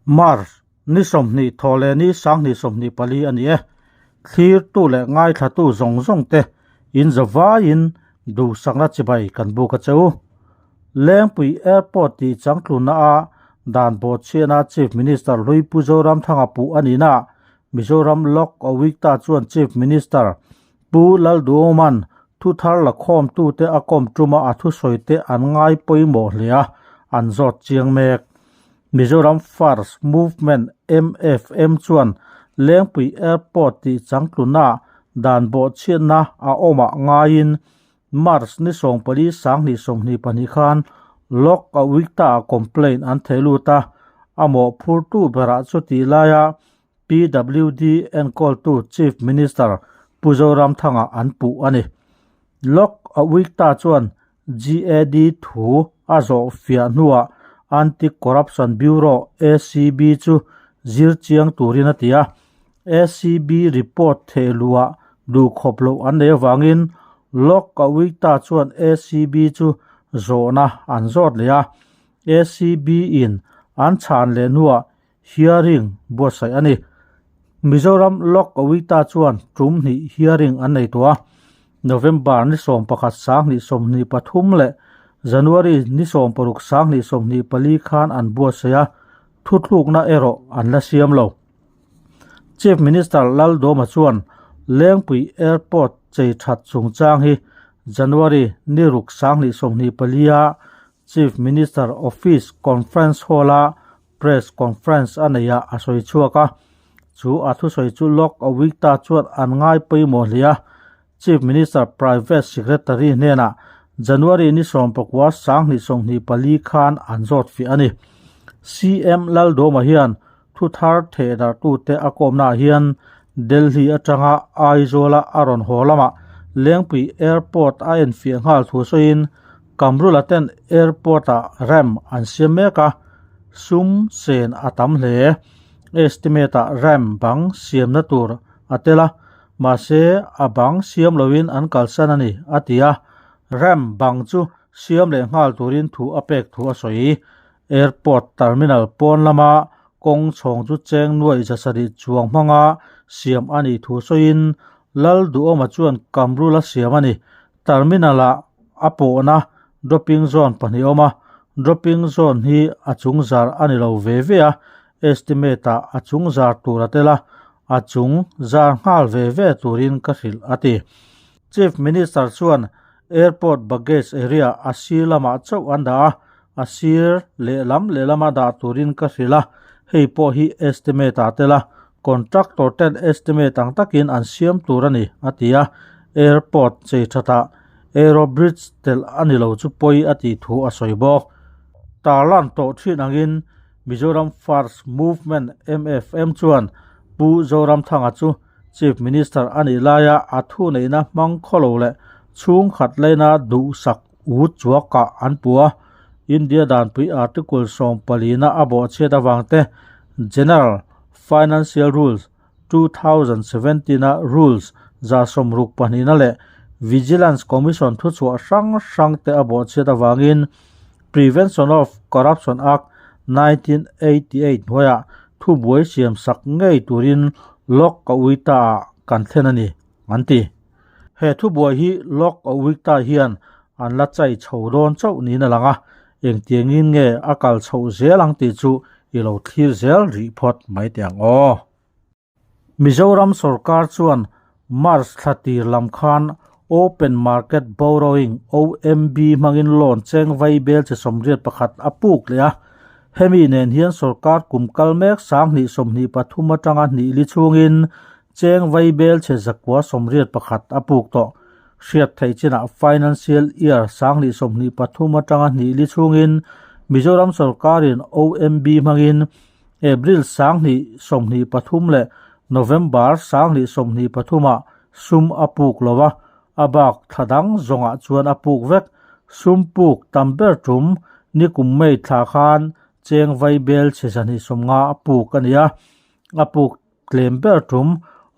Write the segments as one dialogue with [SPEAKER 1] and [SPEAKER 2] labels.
[SPEAKER 1] March ni 20 thawh leh ni 2024 a ni e. Thlirtu leh ngaithlatu zawng zawng te in zavaiin duhsakna chibai kan buk a che u. Lengpui Airport tih changtlunna a dan bawhchhiahna Chief Minister hlui Pu Zoramthanga puh a nihna Mizoram Lok Awikta chuan Chief Minister Pu Lalduoman thu thar la khawmtute a kawm tuma a thusawite an ngai pawimawh hle a, an zawt chiang mek. Mizoram First Movement, MFM, chuan Lengpui Airport tih changtluna dan bawhchhiatna a awmah ngaiin March ni 14 2022 khan Lok Awikta-ah complaint an theh lut a, a mawhphurtu berah chutih laia PWD enkawltu Chief Minister Pu Zoramthanga an puh a ni. Lok Awikta chuan GAD thu a zawh fiah hnuah Anti-Corruption Bureau, ACB, chu zir chiang turin a ti a. ACB report thehluah duhkhawp loh an nei avangin Lok Awikta chuan ACB chu zawhna an zawt leh a. ACB in an chhan leh hnuah Hearing buatsaih a ni. Mizoram Lok Awita chuan tum hnih hearing an nei tawh a, November ni 11 2023 leh January ni 16 2024 khan an buatsaih a, thuthlukna erawh an la siam lo. Chief Minister Laldawma chuan Lengpui Airport chei that chungchang hi January ni ruk 2024 a Chief Minister Office Conference Hall-a Press conference a nei a, a sawi chhuak a. Chu a thusawi chu Lok Awikta chuan an ngai pawimawh hle a. Chief Minister Private Secretary hnenah January ni 19 2024 khan an zawt fiah a ni. CM Laldawma hian thu thar thehdarhtute a kawmnaah hian Delhi atanga Aizawla a rawn haw lamah Lengpui Airport a enfiah nghal thu sawiin Kamrula ten airport-ah ramp an siam mek a, sum sen a tam hle. Estimate-ah ramp bang siamna tur a tel a, mahse a bang siam loin an kalsan a ni, a ti a. Ramp bang chu siam leh nghal turin thu a pek thu a sawi. Airport terminal pawn lama kawng chhawng chu cheng nuaih zasarih chuang hmanga siam a nih thu sawiin Lalduhawma chuan Kamrula siam a ni. Terminal-ah a pawhna dropping zone pahnih a awm a, dropping zone hi a chung zar a ni lo ve ve a, estimate-ah a chung zar tur a tel a, a chung zar nghal ve ve turin ka hrilh a ti. Chief Minister chuan airport baggage area a sir lamah chauh an dah a, a sir lehlam lehlama dah turin ka hrilh a, hei pawh hi estimate-ah tel a, contractor ten estimate ang takin an siam tur a ni, a ti a, airport chei thatah aero bridge telh a ni lo chu pawi a tih thu a sawi bawk. Tarlan tawh thin angin Mizoram First Movement, MFM, chuan Pu Zoramthanga chu Chief Minister a nih laia a thuneihna hmang khawlo leh chhungkhat laina duhsak u chuakah an pu a, India danpui Article 14 a a bawhchhiat avang te, General Financial Rules, 2017 a Rules 62 leh Vigilance Commission thuchhuah hrang hrang te a bawhchhiat avangin Prevention of Corruption Act, 1988 hnuaiah thubuai siamsak ngei turin Lok Awita-ah kan thlen a ni, an ti. He thubuai hi Lok Awikta hian an la chai chho dawn chauh niin a lang a, engtiangin nge a kal chhoh zel ang tih chu i lo thlir zel rih phawt mai teh ang aw. Mizoram sorkar chuan March thla tir lam khan Open Market Borrowing, OMB, hmangin loan cheng vai bel chi 81 a puk leh a. Hemi nen hian sorkar kum kal mek 2023 atanga hnih li chhungin Cheng vai bel chhe 981 a puk tawh. Hriat theih chinah Financial Year 2023 atanga hnih li chhungin Mizoram sorkarin OMB hmangin April 2023 leh November 2023 ah sum a puk lo a, a bak thla dang zawngah chuan a puk vek. Sum puk tam ber tum nikum May thla khan cheng vai bel chhe 250 a puk a ni a, a puk Tlem ber tum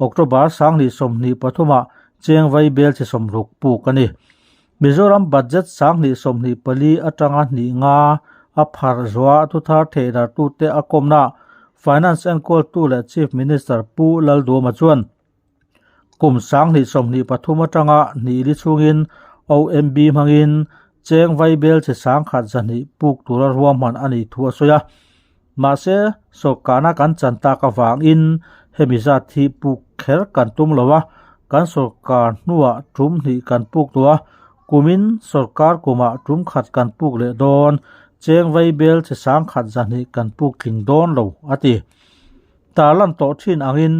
[SPEAKER 1] October 2023 ah cheng vai bel chi 60 puk a ni. Mizoram budget 2024 atanga hnih nga a pharh zuah thuthar theihdarhtute a kawmna. Finance enkawltu leh Chief Minister Pu Lalduama chuan kum 2023 atanga hnih li chhungin OMB hmangin cheng vaibel chi 1200 puk tura ruahman a nih thu a sawi a. Mahse, sawrkarna kan chan tak avangin hemi zat hi puk kher kan tum lo a, kan sawrkar hnuah tum hnih kan puk tawh a, kumin sawrkar kumah tum khat kan puk leh dawn, cheng vaibel chi 1200 kan puk tling dawn lo, a ti. Tarlan tawh thin angin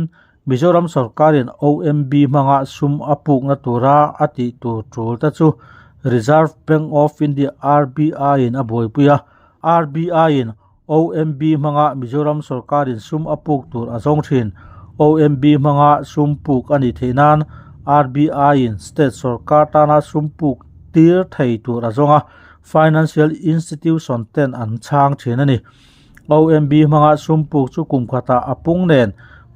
[SPEAKER 1] Mizoram sawrkarin OMB hmanga sum a pukna tura a tih tur tul te chu Reserve Bank of India, RBI, in a buaipui a. RBI in OMB hmanga Mizoram sawrkarin sum a puk tur a zawng thin. OMB hmanga sum puk a nih theih nan RBI in state sawrkar tana sum puk tir thei tur a zawng a, financial institution ten an chhang thin a ni. OMB hmanga sum puk chu kum khatah a pung nen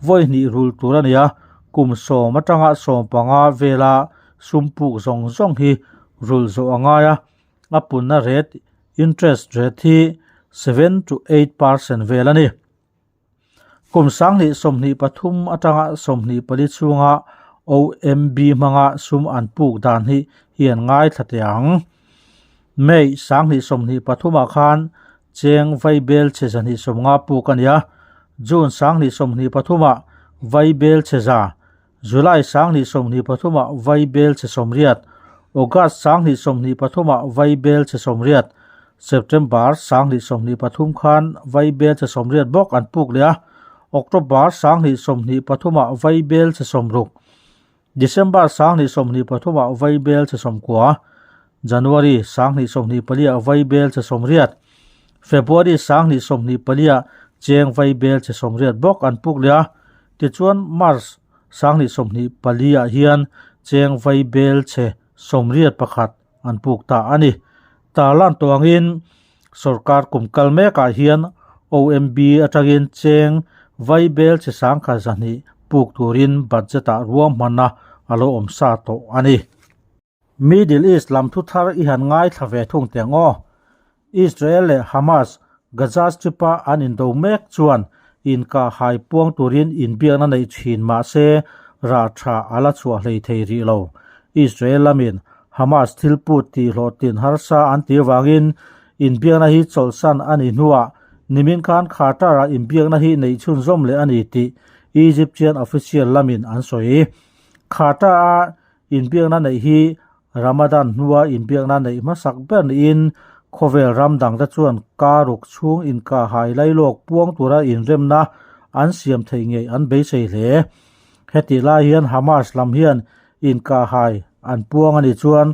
[SPEAKER 1] vawi hnih rul tur a ni a, kum sawm atanga 15 vela sum puk zawng zawng hi rul zawh a ngai a, a punna rate, interest rate, hi 7 to 8% vel a ni. Kum 2023 atanga 24 chhunga OMB hmanga sum an puk dan hi hi an ngaithla teh ang. May 2023 ah khan cheng vaibel chhe 250 puk a ni a, June 2023 ah vaibel chhe 100, July 2023 ah vaibel chhe 80, August 2023 ah vaibel chhe 80, September 2023 khan vaibel chhe 80 bawk an puk leh a, October 2023 ah vaibel chhe 60, December 2023 ah vaibel chhe 90, January 2024 ah vaibel chhe 80, February 2024 ah cheng vaibel chhe 80 bawk an puk leh a, tichuan March 2024 ah hian cheng vaibel chhe 81 an puk ta a ni. Tarlan tawngin sawrkar kum kal mekah hian OMB atangin cheng vaibel chhe 1200 puk turin budget ah ruahmanna a lo awm sa tawh a ni. Middle East lam thu thar i han ngaithla ve thung teh ang aw. Israel leh Hamas Gaza Strip a an indo mek chuan inkah hai puang turin inbiakna neih thin mah se rah tha a la chhuah hlei thei rih lo. Israel lamin Hamas thil put tih hlawhtlin harsa an tih avangin inbiakna hi chawlhsan a nih hnuah nimin khan Qatar-ah inbiakna hi neih chhunzawm leh a ni tih Egyptian official lamin an sawi. Qatar-a inbiakna neih hi Ramadan hnua inbiakna neih hmasak ber niin khawvel ram dangte chuan karuk chhung inkahhai lailawk puang tura inremna an siam theih ngei an beisei hle. Hetih lai hian Hamas lam hian inkahhai an puang a nih chuan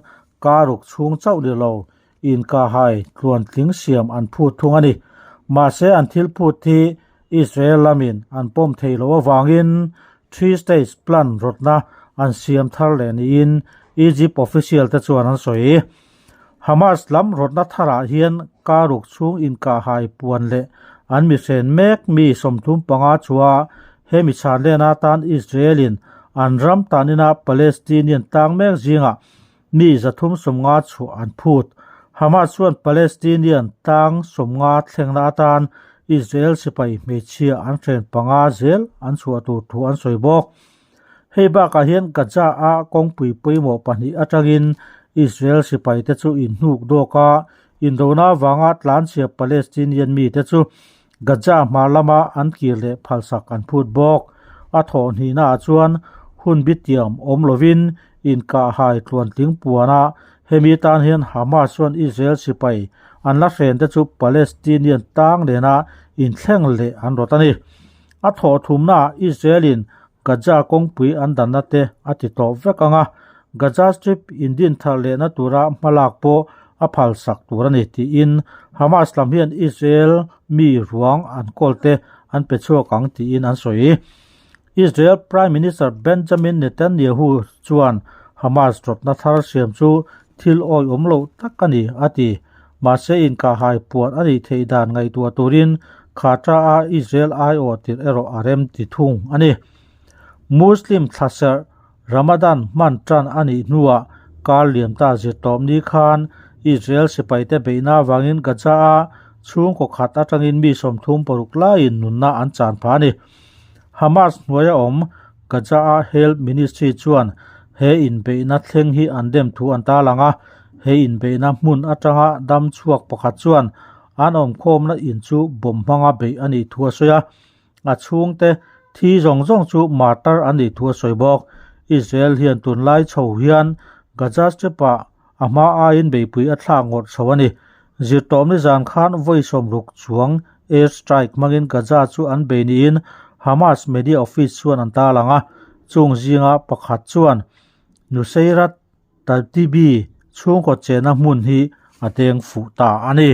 [SPEAKER 1] karuk chhung chauh ni lo inkahhai tluantling siam an phut thung a ni. Mahse an thil phut hi Israel lamin an pawm theih loh avangin Three States Plan rawtna an siam thar leh niin Egypt official te chuan an sawi. Hamas lam rawtna tharah hian karuk chhung inkahhai puan leh an mihren mek mi 35 chua hemi chhan len atan Israel-in an ram tanina Palestinian tang mek zingah mi 350 chhuah an phut. Hamas chuan Palestinian tang 50 thlengna atan Israel sipai hmeichhia an hren panga zel an chhuah tur thu an sawi bawk. Hei bakah hian Gaza a kawngpui pawimawh pahnih atangin Israel sipai te chu inhnuk dawk a, indona avanga tlanchhia Palestinian mi te chu Gaza hma lama an kir leh phalsak an phut bawk. A thawh hnihnaah chuan hun bitiam awm lovin inkahhai tluantling puan a, hemi tan hian Hamas chuan Israel sipai an la hren te chu Palestinian tang nena inthleng leh an rawt a ni. A thawh thumnaah Israel-in Gaza kawngpui an danna te a ti tawh vek ang a, Gaza Strip indin thar lehna tura hmalak pawh a phalsak tur a ni tiin Hamas lam hian Israel mi ruang an kawl te an pe chhuak ang tiin an sawi. Israel Prime Minister Benjamin Netanyahu chuan Hamas rawtna thar siam chu thil awihawm loh tak a ni a ti. Mahse inkahhai puan a nih theih dan ngaihtuah turin Qatar-a Israel aiawh tirh erawh a rem ti thung a ni. Muslim thlaserh Ramadan hman tan a nih hnuah kar liam ta zirtawp ni khan Israel sipaite beihna avangin Gaza-a Chhungkaw khat atangin mi 36 laiin nunna an chan phah a ni. Hamas hnuaia awm Gaza-a Health Ministry chuan he inbeihna thleng hi an dem thu an tarlang a, he inbeihna hmun atanga dam chhuak pakhat chuan an awmkhawmna in chu bomb hmanga beih a nih thu a sawi a. A chhungte thi zawng zawng chu martyr an nih thu a sawi bawk. Israel hian tunlai chho hian Gaza Strip-ah a hma aiin beihpui a thlak ngawrh chho a ni. Zirtawmni zan khan vawi 60 chuang air strike hmangin Gaza chu an bei niin Hamas media office chuan an tarlang a, chung zinga pakhat chuan Nuseirat Taltibi chhungkaw chenna hmun hi a deng fuh ta a ni.